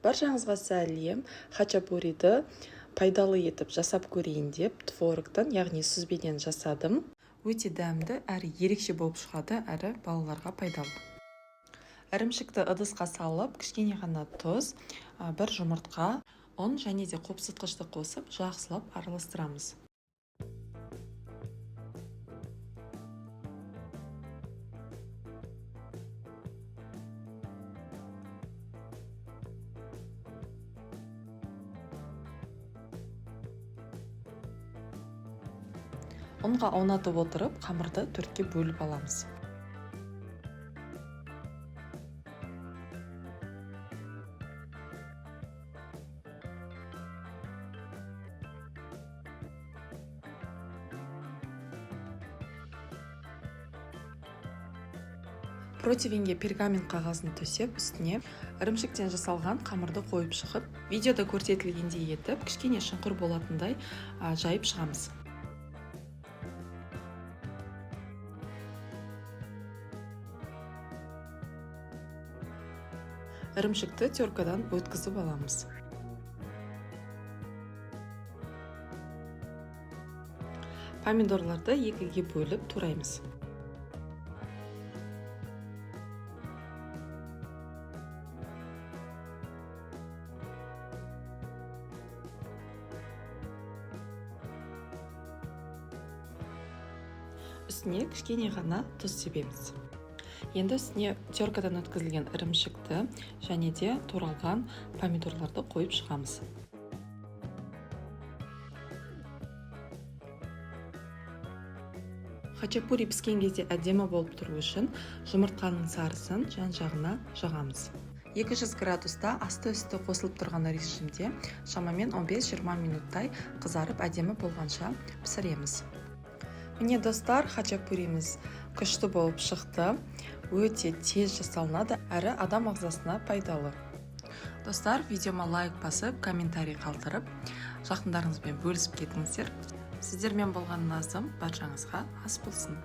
Баршаңызға сәлем! Хачапуриді пайдалы етіп жасап көрейін деп творогтан, яғни сүзбеден жасадым. Өте дәмді әрі ерекше болып шығады, әрі балаларға пайдалы. Ірімшікті ыдысқа салып, кішкене ғана тұз, бір жұмыртқа, ұн және де қопсытқышты қосып, жақсылап араластырамыз. Ұнға аунатып отырып, қамырды төртке бөліп аламыз. Противенге пергамент қағазын төсеп, үстіне ірімшіктен жасалған қамырды қойып шығып, видеода көрсетілгендей етіп, кішкене шұңқыр болатындай жайып шығамыз. Ірімшікті теркадан өткізіп аламыз. Помидорларды екіге бөліп тураймыз. Үстіне кішкене ғана тұз себеміз. Енді үстіне теркадан өткізілген ірімшікті және де туралған помидорларды қойып шығамыз. Хачапури піскен кезде әдемі болып тұру үшін жұмыртқаның сарысын жан-жағына жағамыз. 200 градуста асты-үсті қосылып тұрған режимде шамамен 15-20 минуттай қызарып әдемі болғанша пісіреміз. Міне, достар, хачапуриміз күшті болып шықты. Өте тез жасалынады, әрі адам ағзасына пайдалы. Достар, видеома лайк басып, комментарий қалдырып, жақындарыңызбен бөлісіп кетіңіздер. Сіздермен болған Назым, баршаңызға ас болсын.